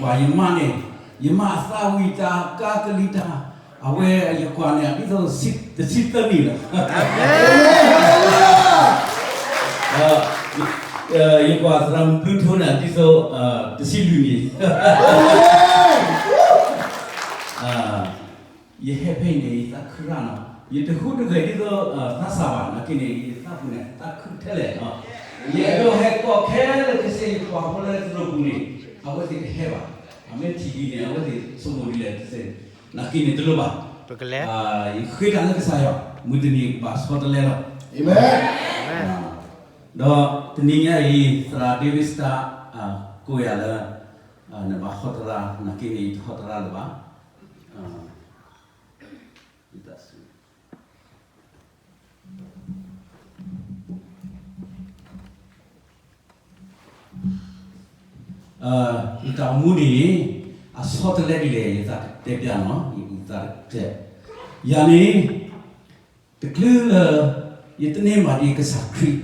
ပှၤယမါန့ၣ်, ယမါအသးဝံၣ်တၢ် ကါကလံၤတၢ်, အဝဲယကွၢ်န့ၣ် ဒ်သိးတဆံသၢနံၣ်လီၤ. ယကွၢ်သရၣ်မုၣ်ဘျုးထိန့ၣ် ဒ်သိးတဆံလွံၢ်နံၣ်. ယဟဲဖဲအံၤန့ၣ် ယသးခုရၣ်နီၤ, ယတဟူးတဂဲၤဒ်သိးသးစၢ်ဘၣ်, နာ်က့န့ၣ် ယသးပူၤန့ၣ် သးခုထဲလဲၣ်နီၤ. ယအဲၣ်ဒိးဟဲကိးခဲလၢာ်ခဲဆ့ ယပှၤဖိလၢတရူးပူၤန့ၣ် အဝဲသ့ၣ်တဟဲဘၣ်. အမ့ၢ်ထံၣ်ဒ်န့ၣ် အဝဲသ့ၣ်ဆိကမိၣ်ဒ်လဲၣ်တသ့, နာ်က့န့ၣ်တလိၣ်ဘၣ်. ယဃ့တၢ်လၢကစၢ်ယွၤ, မုၢ်တနံၤဘၣ်ဆီတလဲလီၤ. ဒီးတနံၤညါအံၤ သရၣ်ဒ့ဝ့စတၢ် ကိးယၤလၢ နဘၣ်ဟီတရါ, နာ်က့န့ၣ် ယတဟီတရါလၢၤဘၣ်. ယတၢ်အိၣ်မူန့ၣ် အဆီတလဲဒ်လဲၣ် ယသးတဲပျးနီၤ, ယသးတဲ, ယၤန့ၣ် တချုးလၢ ယတန့ၢ်ဘၣ်ဒ်ကစၢ်ခရံာ်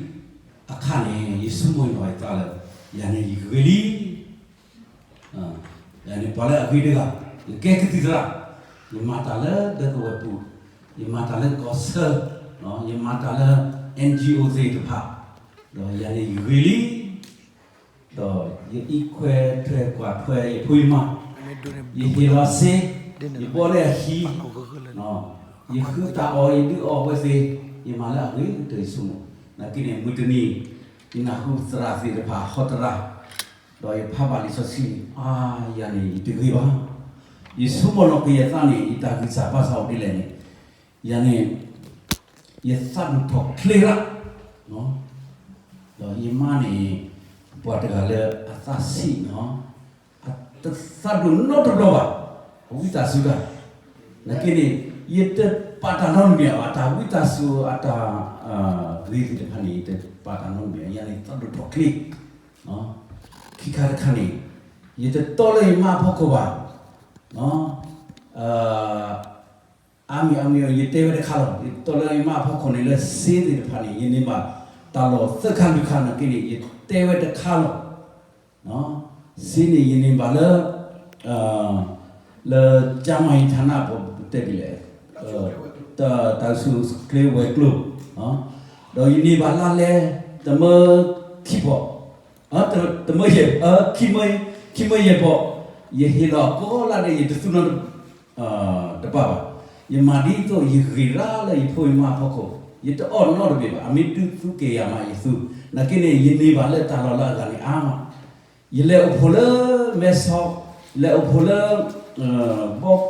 အခါန့ၣ် ယဆိကမိၣ်လီၤယသးလၢ ယၤန့ၣ်ယဂ့ၤလံ. ယၤန့ၣ်ပှၤလၢအဂ့ၤတဂၤ, ယကဲကသံၣ်သရၣ်, ယမၤတၢ်လၢဒၢကဝီၤပူၤ, ယမၤတၢ်လၢကီၢ်ဆၢ, ယမၤတၢ်လၢ N G O သ့ၣ်တဖၣ်, ဒီးယၤန့ၣ်ယဂ့ၤလံ. ဒီးယအံးခွဲးထွဲကွၢ်ထွဲယဖိယမါ, ယဟ့ၣ်လီၤစ့, ယဘီလၢအဟံၣ်, ယဃုတၢ်အီၣ် ယဒုးအီၣ်ဝဲသ့ၣ်, ယမၤလၢအဂ့ၤကတၢၢ်ယဆိကမိၣ်, နာ်က့န့ၣ် မုၢ်တနံၤ ယနၢ်ဟူသရၣ်သ့ၣ်တဖၣ်ဟီတရါ, ဒီးယဖးဘၣ်လံာ်စီဆှံ, အါ, ယၤန့ၣ် ယတဂ့ၤဘၣ်. ယဆိကမိၣ်လီၤက့ၤယသးန့ၣ် ယတၢ်ဂံၢ်စၢ်ဘါစၢ်အိၣ်ဒ်လဲၣ်န့ၣ်, ယၤန့ၣ် ယသးဒိၣ်ထီၣ်ချ့ရၣ်, ဒီးယမါန့ၣ် ပှၤတဂၤလၢအသးဆံးနီၤ, တသးဒိၣ်နီတဘျီဘၣ်, အဝံသးစူၤတၢ်, နာ်က့န့ၣ် ယတပာ်တၢ်နီတမံၤဘၣ်, တၢ်ဝံသးစူၤအတၢ်ဂ့ၤသ့ၣ်တဖၣ်န့ၣ် ယတပာ်တၢ်နီတမံၤဘၣ်, ယၤန့ၣ်သးဒိၣ်ထီၣ်ချ့, ခံခါတခါန့ၣ် ယတတီလၢယမါအဖီခိၣ်ဘၣ်, အါမံၤအါမံၤ ယတဲဝဲတခါလီၤ, ယတတီလၢယမါအဖီခိၣ်န့ၣ် လၢစ့သ့ၣ်တဖၣ်န့ၣ် ယန့ၢ်ဘၣ်တၢ်လီၢ်သၢခါလွံၢ်ခါနာ်က့န့ၣ် ယတဲဝဲတခါလီၤ. စ့န့ၣ်ယန့ၢ်ဘၣ်လၢ လၢ ကၠါမၤအံၤ ဌာန ပတဲဒ်လဲၣ်, တၢ်အိၣ်ဆူၣ်အိၣ်ချ့ဝဲၤကျိၤ, ဒီးယန့ၢ်ဘၣ်လါလဲ တမၢခံဖီၣ်, တမၢယဲၢ်, ခံမၢယဲၢ်ဖီၣ်, ယဟ့ၣ်လီၤကိးလါဒီး ယတသူၣ်နီတဘၣ်ဘၣ်, ယမၤဒ်သိးယဂ့ၤရၣ်လၢယဖိယမါအဖီခိၣ်, ယတအီၣ်နီတဘ့ၣ်ဘၣ်, အမ့ၢ်ဒုးသူက့ၤယၤမးယသူ, နာ်က့န့ၣ် ယန့ၢ်ဘၣ်လၢတၢ်လီၢ်လၢအဂၤန့ၣ်အါမး, ယလဲၤအိၣ်ဖှိၣ်လၢမဲဆီ, လဲၤအိၣ်ဖှိၣ်လၢ ဘီကီၢ်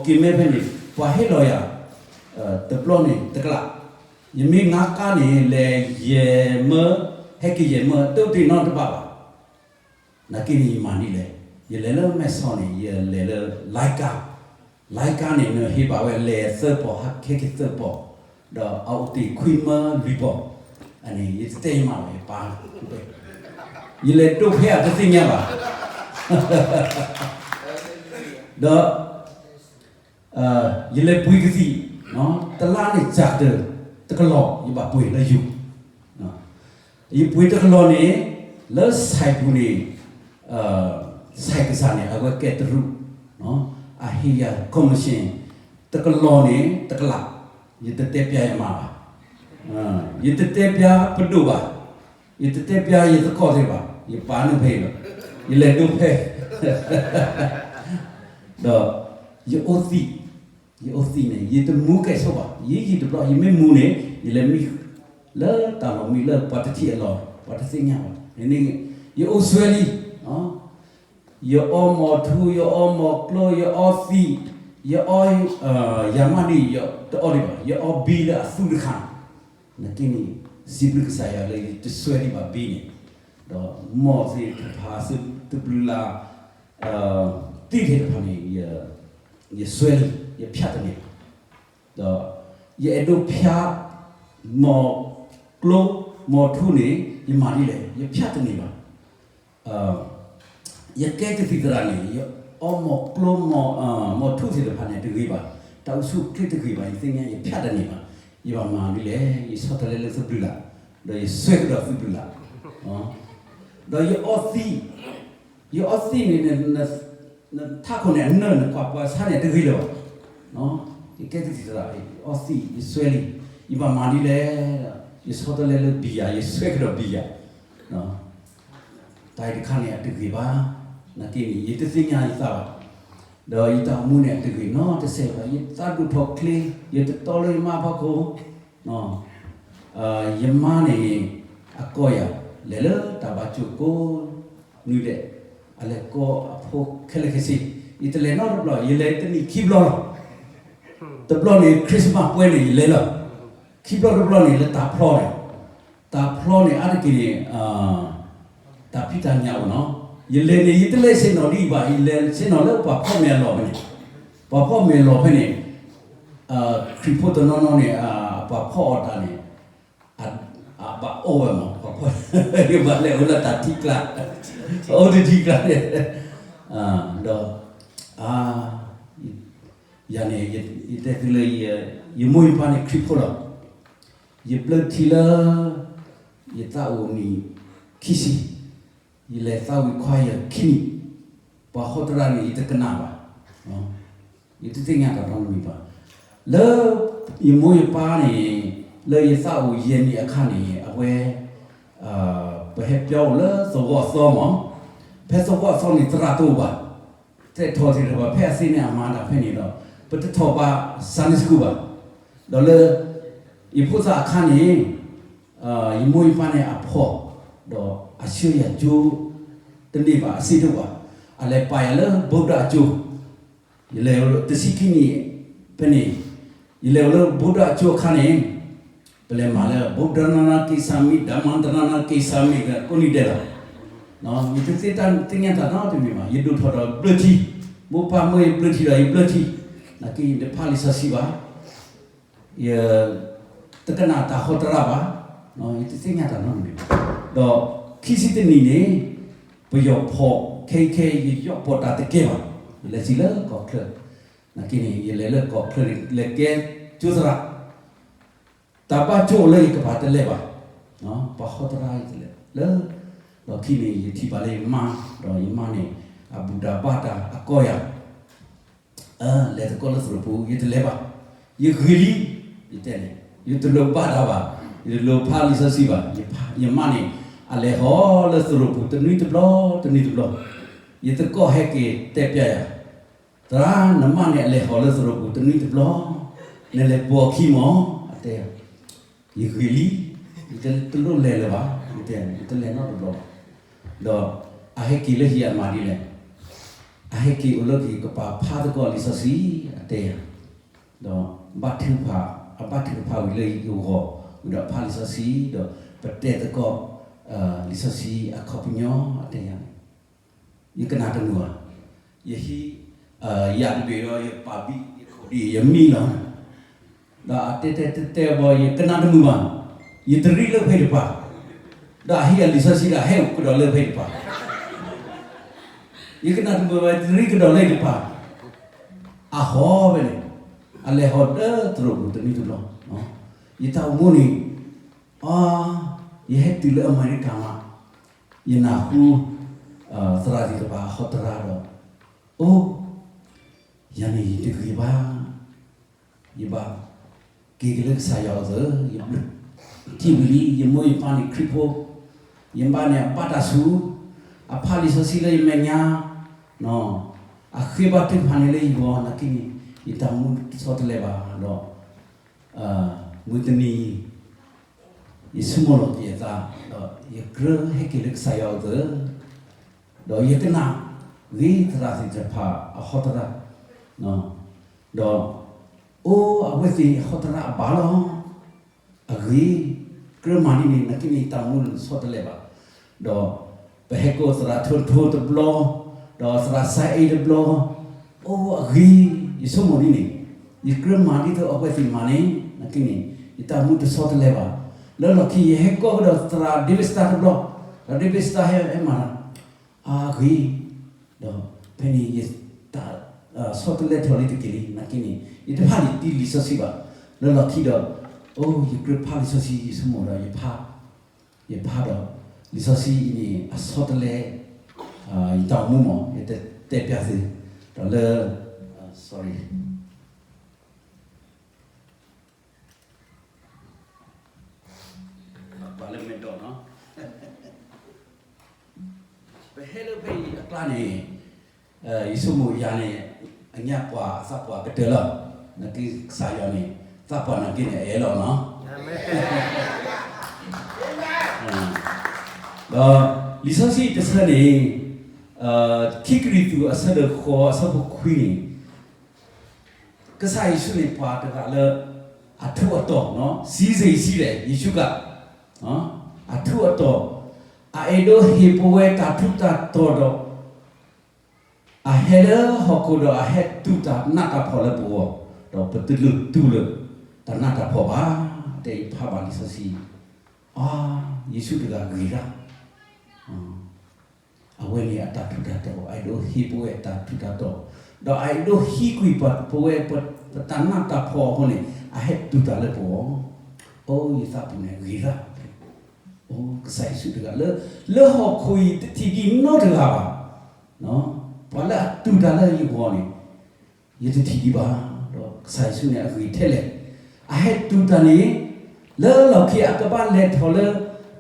က့ၤမဲဖဲန့ၣ် ပှၤဟ့ၣ်လီၤယၤ တဘျီန့ၣ်တကလး, ယမ့ၢ်ငါကါန့ၣ် လဲၤယဲၢ်မၢ, ဟဲက့ၤယဲၢ်မၢ တအိၣ်တ့ၢ်နီတဘၣ်ဘၣ်. နာ်က့န့ၣ် ယမၤဒ်လဲၣ်, ယလဲၤလၢမဲဆီန့ၣ် ယလဲၤလၢ လိုင်းကား, လိုင်းကားန့ၣ် နဟ့ၣ်ဘၣ်ဝဲလဲၤသၢပီၢ် ဟဲက့ၤသၢပီၢ်, ဒီးအအိၣ်တ့ၢ်ခွံမၢလွံၢ်ပီၢ်, အန့ၣ် ယတတဲယမါဘၣ် ယပၢ်, ယလဲၤဒိဖဲအတသ့ၣ်ညါဘၣ် ဒီး ယလဲၤပှ့ၤကသံၣ်, တလါန့ၣ် စၢ်တၢၢ် တကလီၢ် ယဘၣ်ပှ့ၤလၢယိၤ, ယပှ့ၤတကလီၢ်န့ၣ် လၢစဲးပူၤန့ၣ် စဲးကစၢ်န့ၣ် အဝဲကဲတရူး, အဟ့ၣ်ယၤ commission တကလီၢ်န့ၣ် တကလး, ယတတဲပျါယမါဘၣ်, ယတတဲပျါပဒိၣ်ဘၣ်, ယတတဲပျါယသကိးသ့ၣ်ဘၣ်, ယပာ်နုာ်ဖဲအံၤလီၤ, ယလဲၤဒိဖဲ ဒီး ယအိၣ်သံၣ်, ယအိၣ်သံၣ်န့ၣ် ယတမူကဲၣ်ဆိးဘၣ်, ယံာ်ယံာ်တဘျီ ယမ့ၢ်မူန့ၣ် ယလဲၤမံ လၢတၢ်လီၢ်မံလၢပှၤတထံၣ်အလီၢ် ပှၤတသ့ၣ်ညါဘၣ်, ယအိၣ်စွဲလံ, ယအီမီၤထူ ယအီမီၤကျိ ယအီသံၣ်, ယအီ ယၤမးန့ၣ် ယတအီဒံးဘၣ်, ယအီဘံလၢအသူတခါ, နာ်က့န့ၣ် စံးဘျုးကစၢ်ယွၤလၢယတစွဲဒံးဘၣ်ဘံန့ၣ်, ဒီးမီၢ်သ့ၣ်တဖၣ် သုတဘျုးလၢ် သံၣ်သ့ၣ်တဖၣ်န့ၣ် ယစွဲလံ ယဖၠးတန့ၢ်ဘၣ်, ဒီးယအဲၣ်ဒိးဖၠး မီၤကျိ မီၤထူန့ၣ် ယမၤဒ်လဲၣ် ယဖၠးတန့ၢ်ဘၣ်, ယကဲကသံၣ်သရၣ်န့ၣ် ယအီမီၤကျိ မီၤထူသ့ၣ်တဖၣ်န့ၣ်တဂ့ၤဘၣ်, တၢ်အိၣ်ဆူၣ်အိၣ်ချ့တဂ့ၤဘၣ် ယသ့ၣ်ညါ ယဖၠးတန့ၢ်ဘၣ်, ယဘၣ်မၤဒ်လဲၣ် ယဆီတလဲလၢသုဘျုးလၢ်, ဒီးယစွဲကဒီးသုဘျုးလၢ်, ဒီးယအီသံၣ် ယအီသံးန့ၣ် နထးခိၣ်န့ၣ်အနၢၣ် နကွၢ်ပှၤဆါန့ၣ်တဂ့ၤလၢၤဘၣ်. ယကဲသ့ၣ်သ့ၣ်သရၣ် ယအီသံး ယစွဲလံ, ယဘၣ်မၤဒ်လဲၣ်, ယဆီတလဲလၢဘံယၤ ယစွဲကဒီးဘံယၤ, တၢ်အံၤတခါန့ၣ်အတဂ့ၤဘၣ်, နာ်က့န့ၣ် ယတသ့ၣ်ညါယသးဘၣ်, ဒီးယတၢ်အိၣ်မူန့ၣ်အတဂ့ၤနီတစဲးဘၣ်, ယသးဒိၣ်ထီၣ်ချ့, ယတတီလၢယမါအဖီခိၣ် ယမါန့ၣ် အကီၢ်ယၤ လဲၤလၢတၢ်ဘါကၠိကိးနွံဒဲး, အလဲၤကိးအဖိခဲလၢာ်ခဲဆ့, ယတလဲၤနီတဘျီ ယလဲၤတနံၣ်ခံဘျီလီၤ. တဘျီန့ၣ် Christmas ပွဲန့ၣ် ယလဲၤလီၤ. ခံဘျီတဘျီန့ၣ်လၢတၢ်ဖျီန့ၣ်, တၢ်ဖျီန့ၣ်အါတက့ၢ်န့ၣ် တၢ်ဖံးတၢ်ညၣ်အိၣ်နီၤ, ယလဲၤန့ၣ် ယတလဲၤဆ့ၣ်နီၤဒ်အံၤဘၣ်, ယလဲၤဆ့ၣ်နီၤလၢပှၤဖီၣ်မဲာ်အလီၢ်ဖဲန့ၣ်, ပှၤဖီၣ်မဲာ်အလီၢ်ဖဲန့ၣ် ခရံာ်ဖိတနီၤနီၤန့ၣ် ပှၤဖီၣ်အီၣ်တၢ်န့ၣ် အဘၣ်အီၣ်ဝဲမး, ပှၤဖီၣ် ယဘၣ်လဲၤအိၣ်လၢတၢ်ထံကျါ, အိၣ်တထံကျါန့ၣ်, ဒီး ယၤန့ၣ် ယတဲသုလၢ ယမိၢ်ယပၢ်န့ၣ်ခရံာ်ဖိလီၤ. ယဘျၢထံလၢ ယသးအိၣ်နံၣ်ခံဆံ, ယလဲၤသးဝံၣ်ခွါယခံနံၣ်, ပှၤဟီတရါန့ၣ် ယတကနၣ်ဘၣ်, ယတသ့ၣ်ညါတၢ်နီတမံၤဘၣ်. လၢယမိၢ်ယပၢ်န့ၣ် လၢယသးအိၣ်ယဲၢ်နံၣ်အခါန့ၣ် အဝဲ ပဟဲပၠီအိၣ်လၢသဝီအသီမး, ဖဲသဝီအသီန့ၣ် သရၣ်တအိၣ်ဘၣ်, တထီၣ်သ့ၣ်တဖၣ် ဖဲအသ့ၣ်န့ၣ်အမၤတၢ်ဖဲန့ၣ်ဒီး ပတထီၣ်ဘၣ် Sunday school ဘၣ်. ဒီးလၢ ယဖိသၣ်အခါန့ၣ် ယမိၢ်ယပၢ်န့ၣ်အဖီၣ်, ဒီးအဆှၢယၤကၠိ တန့ၢ်ဘၣ်အစ့တအိၣ်ဘၣ်, အလဲၤပာ်ယၤလၢ ဗုဒ္ဓ အကၠိ, ယလဲၤတဆံခံနံၣ်ဖဲန့ၣ်, ယလဲၤအိၣ်လၢ ဗုဒ္ဓ အကၠိအခါန့ၣ် ပလဲၤမၤလၢ ဗုဒ္ဓ သရဏ ဂေၢ်သီးမံ ဓမ္မ သရဏ ဂေၢ်သီးမံ ကိးနံၣ်ဒဲးလီၤ. ယတသ့ၣ်ညါတၢ်နီတမံၤဘၣ်, ယဒိၣ်ထီၣ်ဒီးဘျၢထံ, မိၢ်ပၢ်မၢယဘျၢထံဒီးယဘျၢထံ, နာ်က့ယတဖးလံာ်စီဆှံဘၣ်. ယတကနၣ်တၢ်ဟီတရါဘၣ်, ယတသ့ၣ်ညါတၢ်နီတမံၤဘၣ်. ဒီးခံဆံတနံၣ်န့ၣ် ပယီၤဖီၣ်ခဲအံၤခဲအံၤ ယယီၣ်ပီၣ်တၢ်တကဲဘၣ်, ယလဲၤစံးလၢကီၢ်ချၢ, နာ်က့န့ၣ် ယလဲၤလၢကီၢ်ချၢန့ၣ် လဲၤကဲကၠိသရၣ်, တၢ်ဘါကၠိအိၣ်လၢယကပၤတလဲၤဘၣ်, ပှၤဟီတရါယတလဲၤလၢ, ဒီးခံန့ၣ် ယထံၣ်ဘၣ်လၢယမါ, ဒီးယမါန့ၣ် အဘူၣ်တၢ်ဘါတၢ်အကီၢ်ယၤ လဲၤသကိးလၢသရိာ်ပူၤ ယတလဲၤဘၣ်, ယဂ့ၤလံ, ယတဲန့ၣ် ယတလိၣ်ဘါတၢ်ဘၣ်, ယတလိၣ်ဖးလံာ်စီဆှံဘၣ်, ယမါန့ၣ် အလဲၤဟီၣ်လၢသရိာ်ပူၤတနွံတဘျီ တနွံတဘျီ, ယသကိးဟဲက့ၤတဲပျဲယၤ, သရၣ် နမါန့ၣ်အလဲၤဟီၣ်လၢသရိာ်ပူၤတနွံတဘျီ, နလဲၤပိာ်အခံမး, အတဲ, ယဂ့ၤလံ, ယတလိၣ်လဲၤလၢၤဘၣ်, ယတဲန့ၣ် ယတလဲၤနီတဘျီဘၣ်, ဒီးအဟဲက့ၤလၢဟံၣ်အမၤဒ်လဲၣ် အဟဲက့ၤအိၣ်လၢကပၤဖးသကိးလံာ်စီဆှံ အတဲယၤ, ဒီးဘါထုကဖၣ်, အဘါထုကဖၣ်ဝံၤလၢယဂီၢ်, ဝံၤဒီးဖးလံာ်စီဆှံ, ဒီးပတဲသကိး လံာ်စီဆှံအခီပညီ အတဲယၤန့ၣ်, ယကနၣ်တမုာ်ဘၣ်, ယဟံး, ယတဘ့ၣ်ဒီး ယပာ်ဘံ ယခိၣ်ဒံး ယမံလီၤ, ဒီးအတဲတဲတဲတဲဘီ ယကနၣ်တမုာ်ဘၣ်, ယတရံးလၢဖဲတပၤ, ဒီးအဟံးအလံာ်စီဆှံဒီး ဟဲအိၣ်ကဒီးလၢဖဲတပၤ ယကနၣ်တမုာ်ဘၣ် တရံးကဒီးလၢတပၤ, အဟီၣ်ဖဲန့ၣ်, အလဲၤဟီၣ်လၢသရိာ်ပူၤတနွံတဘျီ, ယတၢ်အိၣ်မူန့ၣ်, အ, ယဟဲတုၤလၢအမဲရကၤမး, ယနၢ်ဟူ, သရၣ်သ့ၣ်တဖၣ်အဟီတရါဒီး, အိ, ယၤန့ၣ်ယတဂ့ၤဘၣ် ယဘၣ်က့ၤက့ၤလၢကစၢ်ယွၤအအိၣ်သၢ, ယဘျၢထံဝံၤလံ, ယမိၢ်ယပၢ်န့ၣ်ခရံာ်ဖိ, ယဘၣ်န့ၣ်အဘၣ်တၢ်ဆူၣ်, အဖးလံာ်စီဆှံလၢယမဲာ်ညါ, အဃ့ဘါထုကဖၣ်န့ၣ်လၢယဂီၢ်, နာ်က့န့ၣ် ယတၢ်အိၣ်မူတဆီတလဲဘၣ်ဒီး, မုၢ်တနံၤ ယဆိကမိၣ်လီၤက့ၤအသး, ဒီးယကြၢးဟဲက့ၤလၢကစၢ်ယွၤအအိၣ်သၢ, ဒီးယကနၣ်ဂ့ၤသရၣ်သ့ၣ်တဖၣ်အဟီတရါ, ဒီး, အိ အဝဲသ့ၣ်ဟီတရါအဘၣ်လီၤ, အဂ့ၤ, ကြၢးမၤဒ်န့ၣ် နာ်က့န့ၣ် ယတၢ်အိၣ်မူတဆီတလဲဘၣ်, ဒီး, ပဟဲကိးသရၣ်ထိထိတဘျီ, ဒီးသရၣ်စဲအ့တဘျီ, အိ အဂ့ၤ, ယဆိကမိၣ်ဒ်န့ၣ်, ယကြၢးမၤဒ်သိးအဝဲသ့ၣ်မၤန့ၣ် နာ်က့န့ၣ် ယတၢ်အိၣ်မူတဆီတလဲဘၣ်, လၢလီၢ်ခံယဟဲကိးကဒီးသရၣ်ဒ့ဘ့ၣ်စတၢ်တဘျီ, ဒီးဒ့ဘ့ၣ်စတၢ်ဟဲမၤ, အဂ့ၤ, ဒီးဖဲန့ၣ်ယတၢ်, ဆီတလဲထီၣ်လံတက့ၢ်လံ နာ်က့န့ၣ် ယတဖးလံာ်တံၢ်လံာ်စီဆှံဘၣ်, လၢလီၢ်ခံဒီး, အိ ယကြၢးဖးလံာ်စီဆှံ ယဆိကမိၣ်ဒီးယဖး, ယဖးဒီး, လံာ်စီဆှံအံၤန့ၣ် အဆီတလဲ, ယတၢ်အိၣ်မူမ့ၢ် ယတဲပျးသု ဒီးလၢ sorry ပှၤလၢမဲာ်ဒိးနီၤ ပဟဲလၢဖဲအံၤအကျါန့ၣ် ယဆိကမိၣ်ယၤန့ၣ် အညါပှၤအသးပှၢ်ကတၢၢ်လီၤ. နာ်က့ကစၢ်ယွၤန့ၣ် သးပှၢ်နာ်က့န့ၣ် အအဲၣ်လီၤနီၤ. ဒီးလံာ်စီဆှံတဆၢန့ၣ် ခံကရံၣ်သူးအဆၢဒိၣ်ဃိးအဆၢဖိခွံန့ၣ် ကစၢ်ယ့ၣ်ၡူးန့ၣ် ပှၤတဂၤလၢ အထူးအတီၤ, စံးစိၤဆံးလဲၣ် ယ့ၣ်ၡူးက အထူးအတီၤ, အအဲၣ်ဒိးဟ့ၣ်ပဝဲတၢ်ထူးတၢ်တီၤဒီး အဟဲလၢဟီၣ်ခိၣ်ဒီးအဟဲတူၢ်တၢ်နးတၢ်ဖှီၣ်လၢပဂီၢ်, ဒီးပတလိၣ်တူၢ်လၢ တၢ်နးတၢ်ဖှီၣ်ဘၣ်. တဲယဖးဘၣ်လံာ်စီဆှံ, ယ့ၣ်ၡူးတဂၤဂ့ၤဒၣ် အဝဲန့ၣ်အတၢ်ထူးတၢ်တီၤ အအဲၣ်ဒိးဟ့ၣ်ပဝဲတၢ်ထူးတၢ်တီၤ, ဒီးအအဲၣ်ဒိးဟံးကွံာ်ပဝဲ ပတၢ်နးတၢ်ဖှီၣ်အဃိန့ၣ် အဟဲတူၢ်တၢ်လၢပဂီၢ်, အိယသးပူၤန့ၣ်ဂ့ၤဒၣ်, အိကစၢ်ယ့ၣ်ၡူးတဂၤလၢ လၢဟီၣ်ခိၣ်အံၤတထံၣ်ဒံးနီတဂၤဘၣ်, ပှၤလၢအတူၢ်တၢ်လၢယဂီၢ်န့ၣ် ယတထံၣ်ဒံးဘၣ်, ဒီးကစၢ်ယ့ၣ်ၡူးန့ၣ်အဂ့ၤထဲလဲၣ်, အဟဲတူၢ်တၢ်န့ၣ် လၢလီၢ်ခံအကဘၣ်လဲၤထီၣ်လၢ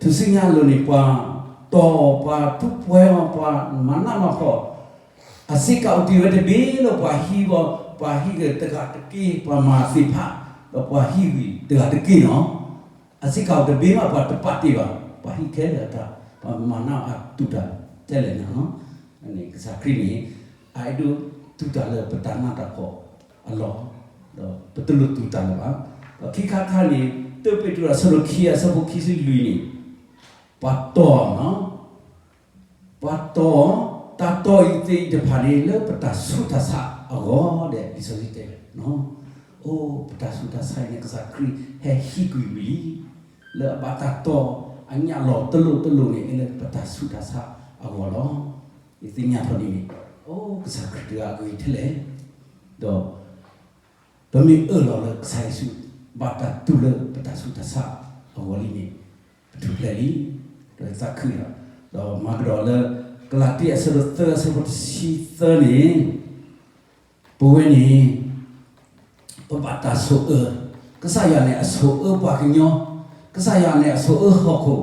ထူၣ်စုညါအလိၤန့ၣ် ပှၤတီၢ်အီၤ ပှၤထူးပှဲၤအီၤ ပှၤမၤနးမၤဖှီၣ်, အစ့ကၤအိၣ်တ့ၢ်ဝဲတဘ့ၣ်လၢပှၤဟံးအီၤ, ပှၤဟံးက့ၤတဂၤတက့ၢ်, ပှၤမၤသ့ၣ်ဖး, ဒီးပှၤဟံးဝံၤတဂၤတက့ၢ်နီၤ, အစ့ကၤအိၣ်တဘ့ၣ်မး ပှၤတပာ်တ့ၢ်ဘၣ်, ပှၤဟံးခဲလၢာ်အတၢ်, ပှၤမၤနးအတူၢ်တၢ်ထဲလဲၣ်န့ၣ်လီၤ. ကစၢ်ခရံာ်န့ၣ် အအဲၣ်ဒိးတူၢ်တၢ်လၢပတၢ်နးတၢ်ဖှီၣ်အလီၢ်, ဒီးပတလိၣ်တူၢ်တၢ်လၢၤဘၣ်. ဒီးခံခါတခါန့ၣ် တၢ်ပ့းတရူးအဆၢဒိၣ်ခံအဆၢဖိခံဆံလွံၢ်န့ၣ် ပှၤတီၢ် ပှၤတီၢ်, တၢ်တီၢ်အံၤသ့ၣ်အံၤတဖၣ်န့ၣ် လၢပတၢ်ဆူးတၢ်ဆါအဂီၢ်ဒဲး လံာ်စီဆှံတဲဝဲ, အိ ပတၢ်ဆူးတၢ်ဆါအံၤန့ၣ် ကစၢ်ခရံာ်ဟဲဟံးကွံာ်ဝံၤလံ, လၢအဘၣ်တၢ်တီၢ်အညၣ်လီၤတလိၣ်တလိၣ်န့ၣ် လၢပတၢ်ဆူးတၢ်ဆါအဂီၢ်လီၤ. ယသ့ၣ်ညါထီၣ်ဒ်န့ၣ်, အိ ကစၢ်ခရံာ်တဂၤအဂ့ၤထဲလဲၣ်, ဒီး ပမ့ၢ်အၢၣ်လီၤလၢကစၢ်ယ့ၣ်ၡူး ဘၣ်တၢ်တူၢ်လၢပတၢ်ဆူးတၢ်ဆါအဂီၢ်လံန့ၣ်, ပထူၣ်ဖျဲးလံ, ဒီးယသးခုလီၤ, ဒီးမၤကဒီးလၢ ကလၤတံ အဆၢဒိၣ်သၢ အဆၢဖိတဆံသၢန့ၣ်, ပဝဲန့ၣ် ပဘၣ်တၢ်ဆိၣ်အၢ, ကစၢ်ယွၤန့ၣ်အဆိၣ်အၢပှၤကညီ, ကစၢ်ယွၤန့ၣ်အဆိၣ်အၢဟီၣ်ခိၣ်,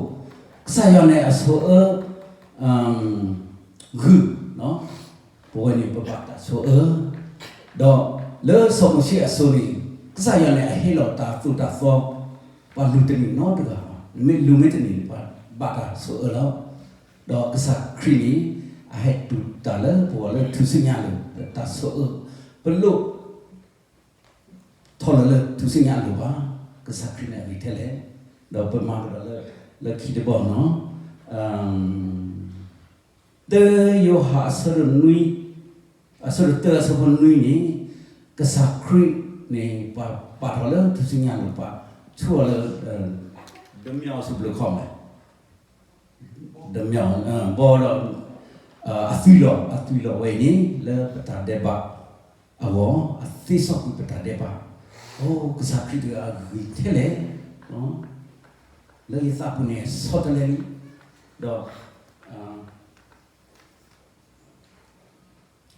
ကစၢ်ယွၤန့ၣ်အဆိၣ်အၢ ဂုၢ်, ပဝဲန့ၣ်ပဘၣ်တၢ်ဆိၣ်အၢ, ဒီးလၢစီၤမိၤၡ့အစိၤန့ၣ် ကစၢ်ယွၤန့ၣ်အဟ့ၣ်လီၤတၢ်သိၣ်တၢ်သီ, ပှၤလူၤတန့ၢ်နီတဂၤဘၣ်, နမ့ၢ်လူၤမ့ၢ်တန့ၢ်န့ၣ် ပှၤဘၣ်တၢ်ဆိၣ်အၢလီၤ. ဒီးကစၢ်ခရံာ်န့ၣ် အဟဲတူၢ်တၢ်လၢပဂီၢ်လၢထူၣ်စုညါအလိၤ, တၢ်ဆိၣ်အၢ, ပလိၣ် ထီၣ်လၢလၢထူၣ်စုညါအလိၤဘၣ်, ကစၢ်ခရံာ်န့ၣ်အဂ့ၤထဲလဲၣ်, ဒီးပမၤကဒီးလၢ လၢခံတဘီနီၤ, တၢယိၤဟၣ်အဆၢဒိၣ်နွံ, အဆၢဒိၣ်တၢအဆၢဖိနွံန့ၣ်, ကစၢ်ခရံာ်န့ၣ် ပှၤပာ်ထီၣ်လၢထူၣ်စုညါအလိၤ ပှၤဆူၣ်အီၤလၢ ဒီးမ့ၢ်အီၤဆူၣ်ဘျုးခီၣ်မး ဒီးမ့ၢ်အီၤ ဘီဒီး အသွံၣ်လီၤ အသွံၣ်လီၤဝဲအံၤန့ၣ် လၢပတၢ်ဒဲးဘးအဂီၢ် အသ့စီကွံာ်ပတၢ်ဒဲးဘး, အိ ကစၢ်ခရံာ်တဂၤအဂ့ၤထဲလဲၣ်, လၢယသးပူၤန့ၣ်ဆီတလဲလံ, ဒီး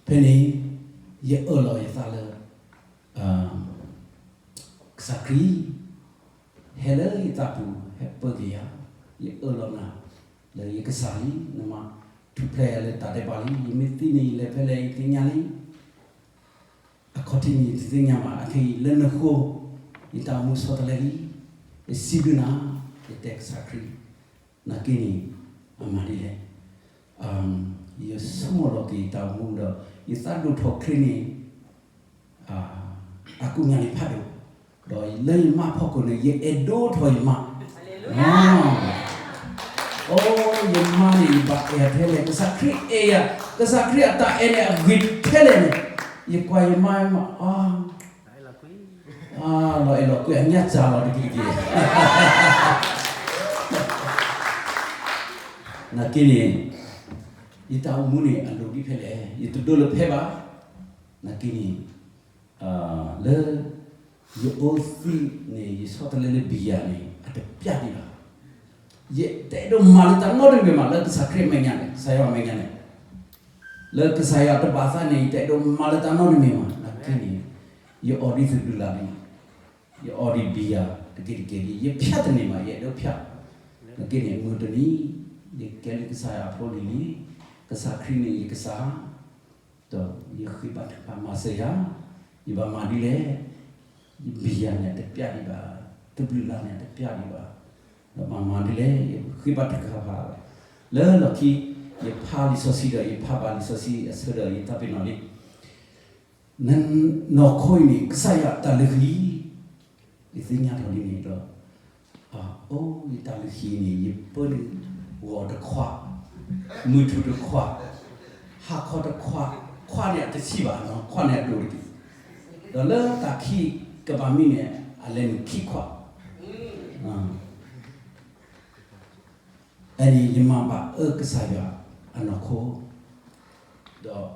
ဖဲန့ၣ် ယအၢၣ်လီၤယသးလၢ ကစၢ်ခရံာ် ဟဲလၢယသးပူၤ ဟဲပၢက့ၤယၤ, ယအၢၣ်လီၤနၤ လၢယကစၢ်လံ, နမၤထူၣ်ဖျဲးယၤလၢတၢ်ဒဲးဘးလံ, ယမ့ၢ်သံန့ၣ် ယလဲၤဖဲလဲၣ် ယသ့ၣ်ညါလံ, အခီၣ်ထံးန့ၣ် ယတသ့ၣ်ညါဘၣ်, အခဲအံၤလၢနဃိ ယတၢ်အိၣ်မူဆီတလဲလံ, ယစံးဘျုးနၤ, ယတဲကစၢ်ခရံာ်, နာ်က့န့ၣ် အမၤဒ်လဲၣ် ယဆိကမိၣ်လီၤက့ၤယတၢ်အိၣ်မူဒီး ယသးဒိၣ်ထီၣ်ချ့န့ၣ် အကူၣ်ညါန့ၣ်ဖးဒိၣ်, ဒီးလၢယမါဖီခိၣ်န့ၣ် ယအဲၣ်ဒိးထီၣ်ယမါ, အိ ယမါန့ၣ် ယဘၣ်အဲၣ်ထဲလဲၣ်, ကစၢ်ခရံာ်အဲၣ်ယၤ, ကစၢ်ခရံာ်အတၢ်အဲၣ်န့ၣ် အဂ့ၤထဲလဲၣ်န့ၣ်, ယကွၢ်ယမါမး အါ လီၤအဲၣ်လီၤကွံအညါစၢ်လီၤတက့ၢ်တက့ၢ်, နာ်က့န့ၣ် ယတၢ်အိၣ်မူန့ၣ် အလိၤဒ်ဖဲလဲၣ်, ယတဒိလၢဖဲဘၣ်, နာ်က့န့ၣ် လၢ ယအိၣ်သံန့ၣ် ယဆီတလဲလၢဘံယၤန့ၣ် အတပျၢ်ဒံးဘၣ်, ယတအဲၣ်ဒိးမၤလၢတၢ်နီတမံၤမး လၢကစၢ်ခရံာ်အမဲာ်ညါန့ၣ် ကစၢ်ယွၤအမဲာ်ညါန့ၣ် လၢကစၢ်ယွၤတဘၣ်သးန့ၣ် ယတအဲၣ်ဒိးမၤလၢတၢ်နီတမံၤဘၣ်. နာ်က့န့ၣ် ယအီၣ်ဒံးသဘျုးလၢ်န့ၣ်, ယအီၣ်ဒံးဘံယၤတက့ၢ်တက့ၢ်ဒ် ယဖၠးတန့ၢ်ဘၣ်, ယအဲၣ်ဒိးဖၠး. နာ်က့န့ၣ် မုၢ်တနံၤ ယကဲလၢကစၢ်ယွၤအဖိလံၤလံ, ကစၢ်ခရံာ်န့ၣ်ယကစၢ်, ဒီးယဃ့ဘါထုကဖၣ်မၤစၢၤယၤ, ယဘၣ်မၤဒ်လဲၣ်. ယဘံယၤန့ၣ်တပျၢ်ဒံးဘၣ်, သဘျုးလၢ်န့ၣ်တပျၢ်ဒံးဘၣ်, ဒီးဘၣ်မၤဒ်လဲၣ်. ယဃ့ဘါထုကဖၣ်လၢလီၢ်ခံ, ယဖးလံာ်စီဆှံဒီး ယဖးဘၣ်လံာ်စီဆှံအဆၢဒီး ယသးပ့ၤနီၣ်လံ နီၢ်ခိအံၤန့ၣ် ကစၢ်ယွၤတၢ်လုၢ်ဟံၣ်, ယသ့ၣ်ညါထီၣ်ဒ်န့ၣ်ဒီး, အိ ယတၢ်လုၢ်ဟံၣ်န့ၣ် ယပၢနုာ်ဂီၤတခွး, မုၢ်ထူၣ်တခွး, ဟါခီတခွး, ခွးန့ၣ်အတဆံးဘၣ်နီၤ, ခွးန့ၣ်အဒိၣ်တက့ၢ်. ဒီးလၢတၢ်ခံကဘၣ်မံန့ၣ် အလဲၤနုာ်ခံခွး. အန့ၣ်ယမၤဘၣ်အၢကစၢ်ယွၤအနီၢ်ခိ, ဒီး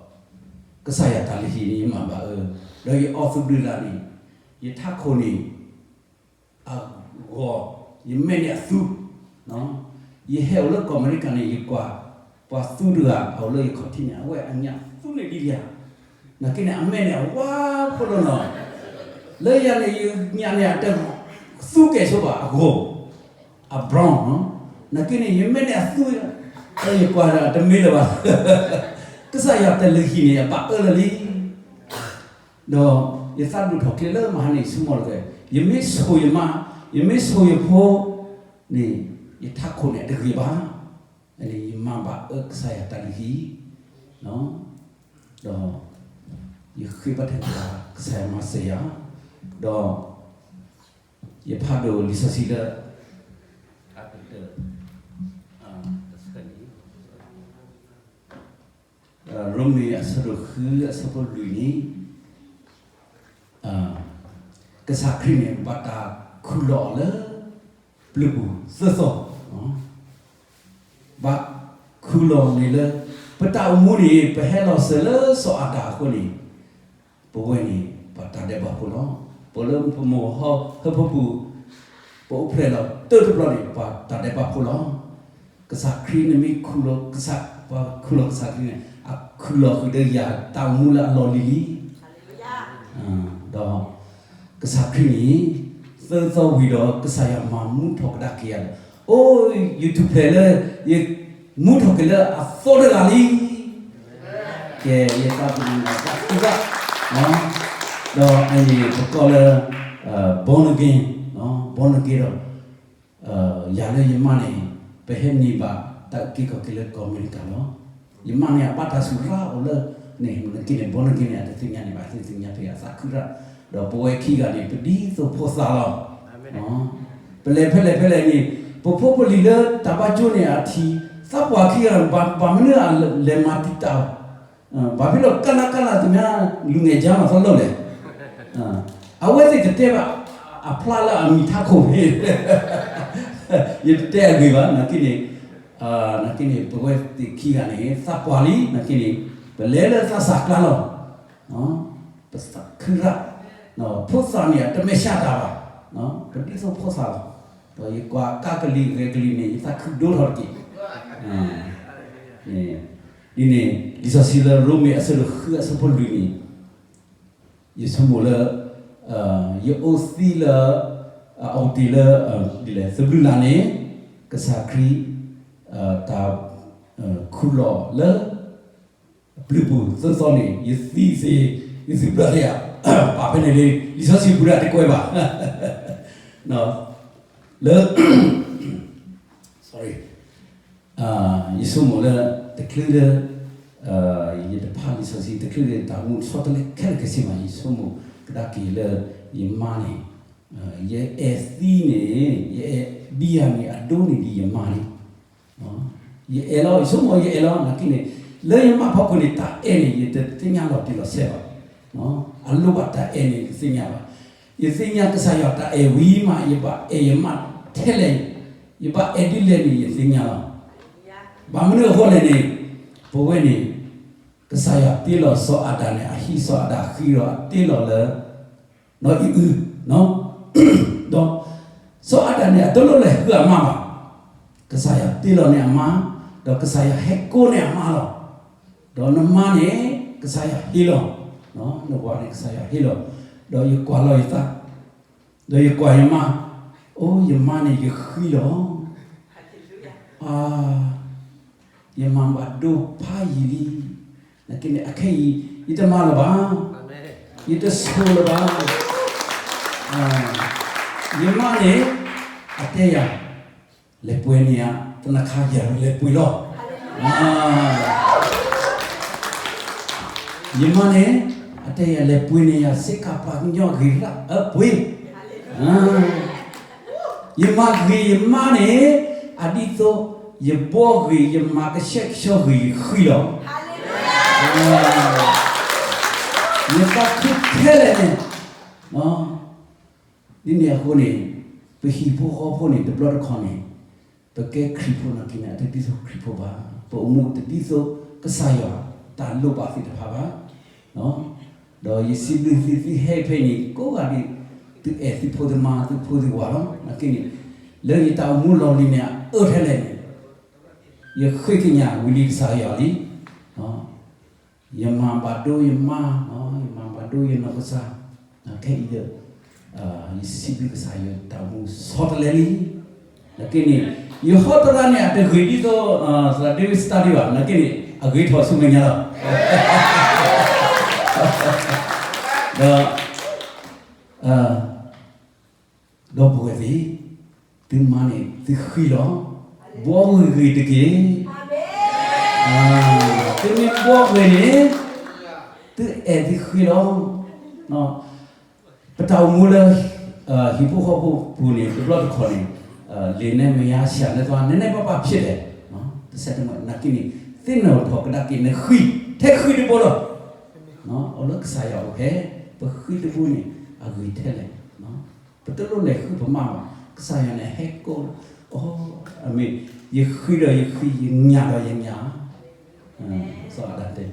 ကစၢ်ယွၤတၢ်လုၢ်ဟံၣ်န့ၣ် ယမၤဘၣ်အၢ, ဒီးယအီၣ်သဘျုးလၢ်န့ၣ်, ယထးခိၣ်န့ၣ် အဂီၤ, ယမဲာ်န့ၣ်အသူ, ယဟဲအိၣ်လၢကီၢ်အမဲရကၤန့ၣ် ယကွၢ်ပှၤသူတဂၤ အအိၣ်လၢယခီၣ်ထံးန့ၣ် အဝဲအညၣ်သူန့ၢ်ဒ်ယၤ, နာ်က့န့ၣ် အမဲာ်န့ၣ်အဝါဖိလီၤနီၤ, လၢယၤန့ၣ် ယညၣ်န့ၣ်အတသူကဲၣ်ဆိဘၣ်အဂီၤ, အ brown နီၤ, နာ်က့န့ၣ် ယမဲာ်န့ၣ်အသူ, ယကွၢ်ဒီးတမ့ၢ်လၢၤဘၣ်, ကစၢ်ယွၤတၢ်လုၢ်ဟံၣ်န့ၣ် အဘၣ်အၢလၢာ်လံ. ဒီးယသးဒိၣ်ထီၣ်ချ့လၢမဟါန့ၣ် ယဆိကမိၣ်လီၤ, ယမ့ၢ်ဆိၣ်ယမါ, ယမ့ၢ်ဆိၣ်ယဖိန့ၣ် ယထးခိၣ်န့ၣ်တဂ့ၤဘၣ်. န့ၣ် ယမၤဘၣ်အၢကစၢ်ယွၤတၢ်လုၢ်ဟံၣ်, ဒီးယဃ့ဘါထုကဖၣ် ကစၢ်ယွၤမၤစၢၤယၤ, ဒီးယဖးဒိၣ်လံာ်စီဆှံလၢ အကတၢၢ် ရိမ့ၤအဆၢဒိၣ်ဃုအဆၢဖိလွံၢ်န့ၣ်, ကစၢ်ခရံာ်န့ၣ် ဘၣ်တၢ်ခူၣ်လီၤအီၤလၢ ပျုၤပူၤသၢသီ, ဘၣ်ခူၣ်လီၤန့ၣ်လၢ ပတၢ်အိၣ်မူန့ၣ် ပဟဲလီၤစၢၤလၢစီၤအၤဒၣ်အဃိန့ၣ် ပဝဲန့ၣ် ပှၤတၢ်ဒဲးဘးဖိလီၤ. ပလၢပမိၢ်ဟၢဖၢပူၤ ပအိၣ်ဖျဲၣ်လီၤတၢၢ်တဘျီန့ၣ် ပှၤတၢ်ဒဲးဘးဖိလီၤ. ကစၢ်ခရံာ်န့ၣ်မ့ၢ်ခူၣ်လီၤ, ပှၤခူၣ်လီၤကစၢ်ခရံာ်န့ၣ် အခူၣ်လီၤဃုာ်ဒီးယၤတၢ်အိၣ်မူလၢအလီၢ်လံၤလံၤ, ဒီးကစၢ်ခရံာ်န့ၣ် သၢသီဝံၤဒီး ကစၢ်ယွၤမၤမူထီၣ်ကဒါက့ၤယၤလီၤ. အိၣ် ယထူၣ်ဖျဲးလၢ ယမူထီၣ်က့ၤလၢအသီတဂၤလံ. ကဲ ယသးပ့ၤနီၣ်တၢ်သးခုဘၣ်, ဒီးအန့ၣ်ပကိးလၢ born again, born again ဒီး ယၤလၢယမါန့ၣ် ပဟဲန့ၢ်ဘၣ်တၢ်အုၣ်က့ၤခီၣ်က့ၤလၢကီၢ်အမဲရကၤလီၤ. ယမါန့ၣ် အဘၣ်တၢ်ဆူၣ်ရၣ်အိၣ်လၢန့ၣ် နာ်က့န့ၣ် born again န့ၣ် အတသ့ၣ်ညါန့ၣ်ဘၣ်, သ့ၣ်ညါဖဲအသးခုရၣ်, ဒီးပဝဲခံဂၤန့ၣ် ပဒ်သိးဖိသၣ်လီၤ. ပလဲၤဖဲလဲၣ်ဖဲလဲၣ်န့ၣ် ပဖိပလံၤလၢတၢ်ဘၣ်ကၠိန့ၣ် အထံၣ်သးပှၢ်ခံဂၤ ဘၣ်မနုၤအလဲၤမၤတံာ်တာ် ဘၣ်ဖဲလီၤကၢ်လၢ်ကၢ်လၢ် သုမ့ၢ်လူၤငဲၤကၠါမးသီလိၣ်လဲၣ်, အဝဲသ့ၣ်တတဲဘၣ် အဖျါလၢအမံၤထးခိၣ်န့ၣ်, ယတတဲအဂ့ၢ်ဘၣ်, နာ်က့န့ၣ်, နာ်က့န့ၣ် ပဝဲသ့ၣ်ခံဂၤန့ၣ် သးပှၢ်လံ, နာ်က့န့ၣ် ပလဲၤလၢသးစၢ်ကျါလီၤ. ပသးခုရၣ်, ဖိသၣ်န့ၣ် အတမဲာ်ဆှးတၢ်ဘၣ်, ပဒ်သိးဖိသၣ်လီၤ. ဒီးယကွၢ်ကါကလံၤဂဲၤကလံၤန့ၣ် ယသးခုဒိၣ်ထီၣ်တက့ၢ်. ဒ်န့ၣ် လံာ်စီဆှံလၢရိမ့ၤအဆၢဒိၣ်ဃုအဆၢဖိလွံၢ်န့ၣ် ယဆိကမိၣ်လၢ ယအိၣ်သံလၢ အအိၣ်တ့ၢ်လၢ ဒ်လဲၣ် သဘျုးလၢ်န့ၣ် ကစၢ်ခရံာ် တၢ် ခူၣ်လီၤလၢ ပျုၤပူၤသၢသီန့ၣ် ယသံသ့, ယသံဘျၢသ့ဧါ, ပာ်ဖဲန့ၣ်လံ လံာ်စီဆှံပူၤဒၣ်တကွဲးဘၣ် လၢ sorry, ယဆိကမိၣ်လၢ တချုးလၢ ယတဖးလံာ်စီဆှံ တချုးလၢတၢ်မူတဆီတလဲခဲလၢာ်ခဲဆ့မး ယဆိကမိၣ်ကဒါက့ၤလၢ ယမါန့ၣ် ယအဲၣ်သံန့ၣ် ယအဲၣ်ဘံယၤန့ၣ် အဒိန့ၢ်ဒံးယမါန့ၣ် ယအဲၣ်လီၤ ယဆိကမိၣ်ယအဲၣ်လီၤ နာ်က့န့ၣ် လၢယမါဖီခိၣ်န့ၣ် တၢ်အဲၣ်န့ၣ် ယတသ့ၣ်ညါလီၤတံၢ်လီၤဆဲးဘၣ်. အလိၣ်ဘၣ်တၢ်အဲၣ်န့ၣ် ယတသ့ၣ်ညါဘၣ်. ယသ့ၣ်ညါကစၢ်ယွၤတၢ်အဲၣ်ဝံၤမး ယဘၣ်အဲၣ်ယမါထဲလဲၣ်, ယဘၣ်အဲၣ်ဒ်လဲၣ်န့ၣ် ယသ့ၣ်ညါလီၤ. ဘၣ်မနုၤအဃိလဲၣ်န့ၣ် ပဝဲန့ၣ် ကစၢ်ယွၤတ့လီၤစီၤအၤဒၣ်န့ၣ် အဟံၣ်စီၤအၤဒၣ်ဃံဒီးအတ့လီၤလၢ နီၢ်အံၣ်အု, ဒီး စီၤအၤဒၣ်န့ၣ် အတလိၣ်လဲၤဃုအမါဘၣ်. ကစၢ်ယွၤတ့လီၤန့ၢ်အမါ, ဒီးကစၢ်ယွၤဟဲကိးန့ၢ်အမါလီၤ. ဒီးနမါန့ၣ် ကစၢ်ယွၤဟ့ၣ်လီၤ, နဝၤန့ၣ် ကစၢ်ယွၤဟ့ၣ်လီၤ, ဒီးယကွၢ်လီၤယသး, ဒီးယကွၢ်ယမါ, အိ ယမါန့ၣ် ယဃံလီၤ, ယမၤဘၣ်ဒိဖးယံာ်လံ, နက့န့ၣ် အခဲအံၤ ယတမၤလၢၤဘၣ်, ယတဆိလၢၤဘၣ်, ယမါန့ၣ် အတဲယၤ လဲၤပှ့ၤန့ၢ်ယၤ သနခါယၤလဲၤပှ့ၤလီၤ. ယမါန့ၣ် အတဲယၤလဲၤပှ့ၤန့ၢ်ယၤ စ့ကၤပှၤကညီအဂ့ၢ်ရၣ်အပှ့ၤ, ယမၤဂ့ၤယမါန့ၣ် အဒ်သိး ယဘှီဂ့ၤ ယမၤကဆှဲကဆှီဂ့ၤ ယဃံလီၤ. ယသးခုခဲလၢာ်န့ၣ် ဒ်န့ၣ်အဃိန့ၣ် ပဟံၣ်ဖိဃီဖိန့ၣ် တဘျီတခီၣ်န့ၣ် ပကဲခရံာ်ဖိနာ်က့န့ၣ် အတဒ်သိးခရံာ်ဖိဘၣ်, ပအိၣ်မူတဒ်သိးကစၢ်ယွၤတၢ်လိၣ်ဘၣ်သ့ၣ်တဖၣ်ဘၣ်. ဒီးယစံးဘျုးသု သုဟဲဖဲန့ၣ် ကိးဂၤဒဲး, သုအဲၣ်သုဖိသုမါ သုဖိသုဝၤလီၤ. နာ်က့န့ၣ် လၢယတၢ်အိၣ်မူလီၢ်လံၤန့ၣ် အအၢထဲလဲၣ်န့ၣ် ယဃ့ကညးဝံၤလံကစၢ်ယွၤလံ. ယမၤဘၣ်ဒိယမါ, ယမၤဘၣ်ဒိယနီၢ်ကစၢ်, ခဲအံၤဒီး ယစံးဘျုးကစၢ်ယွၤတၢ်အိၣ်မူဆီတလဲလံ. နာ်က့န့ၣ် ယဟီသရၣ်န့ၣ် အတဂ့ၤဒ်သိး သရၣ် David Study ဘၣ်, နာ်က့န့ၣ် အဂ့ၤထီၣ်ဆူမဲာ်ညါလီၤ. ဒီး ဒီပုၢ်ဝဲၢ်သ့ၣ်, သုမါန့ၣ် သုဃံလီၤ, ဘှီဂ့ၤဂ့ၤတက့ၢ်. သုမ့ၢ်ဘှီဂ့ၤန့ၣ် သုအဲၣ်သုဃံလီၤ. ပတၢ်အိၣ်မူလၢ ဟံၣ်ဖိဃီဖိပူၤန့ၣ် တဘျီတခီၣ်န့ၣ် လ့ၣ်နဲမယါဆှၢနဲသွါ နဲနဲပၣ်ပၣ်ဖြစ်တယ်, တဆဲတမး နာ်က့န့ၣ် သ့ၣ်နီၣ်ထီၣ်ကဒါက့ၤနဃံ, ထဲဃံတဘိလီၤ. အိၣ်လၢကစၢ်ယွၤအိၣ်ဖဲ ပဃံတဘိန့ၣ် အဂ့ၤထဲလဲၣ်. ပတလိၣ်လဲၤဃုပမါဘၣ်, ကစၢ်ယွၤန့ၣ်ဟဲကိး, အိ အမ့ၢ် ယဃံဒီးယဃံ, ယညၣ်ဒီးယညၣ်, စီၤအၤဒၣ်တဲ, ဒီး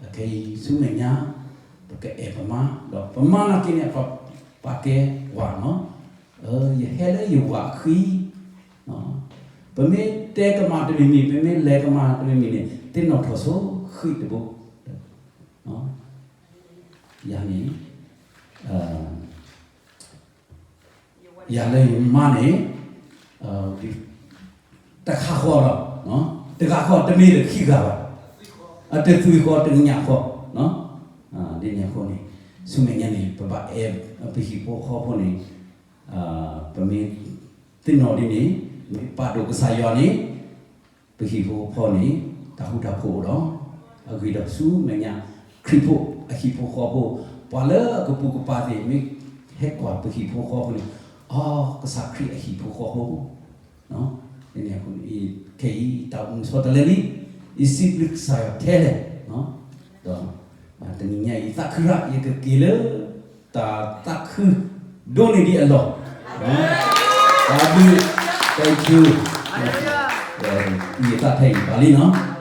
အခဲအံၤဆူမဲာ်ညါ ပကအဲၣ်ပမါ, ဒီးပမါနာ်က့န့ၣ် ပပာ်ကဲဝၤနီၤ, ယဟဲလၢယဝၤအဃံ, ပမ့ၢ်တဲကမၣ်တမံၤမံၤ, ပမ့ၢ်လဲၤကမၣ်တမံၤမံၤန့ၣ် သ့ၣ်နီၣ်ထီၣ်ဆိဃံတဘိ, ယၤန့ၣ် ယၤလၢယမါန့ၣ် တခါဃီလီၤ, တဂၤဃီ တမ့ၢ်လၢခံဂၤဘၣ်, အတသွံၣ်ဃီတကညးဃီ, ဒ်န့ၣ်အဃိန့ၣ် ဆူမဲာ်ညါန့ၣ် ပဘၣ်အဲၣ်ပဟံၣ်ဖိဃီဖိန့ၣ်, ပမ့ၢ်သ့ၣ်နီၣ်ဒ်န့ၣ် မ့ၢ်ပာ်ဒိၣ်ကစၢ်ယွၤန့ၣ် ပဟံၣ်ဖိဃီဖိန့ၣ် တၢ်ဃူတၢ်ဖိးအိၣ်ဒီး အဂ့ၢ်ဒီးဆူမဲာ်ညါ ခရံာ်ဖိအဟံၣ်ဖိဃီဖိ, ပှၤလၢအကပိာ်ကပၤသ့ၣ် မ့ၢ်ဟဲကွၢ်ပဟံၣ်ဖိဃီဖိန့ၣ်, အ ကစၢ်ခရံာ်အဟံၣ်ဖိဃီဖိ, ခဲအံၤတၢ်အိၣ်မူဆီတလဲလံ, ယစံးဘျုးကစၢ်ယွၤထဲလဲၣ်, ဒီးတနံၤညါအံၤ ယသးခုရၣ် ယကက့ၤလၢ တၢ်သးခုဒိၣ်န့ၢ်ဒံးအလီၢ်, တၢ်ဘျုး, thank you, ယသးထဲအံၤဘၣ်လံနီၤ.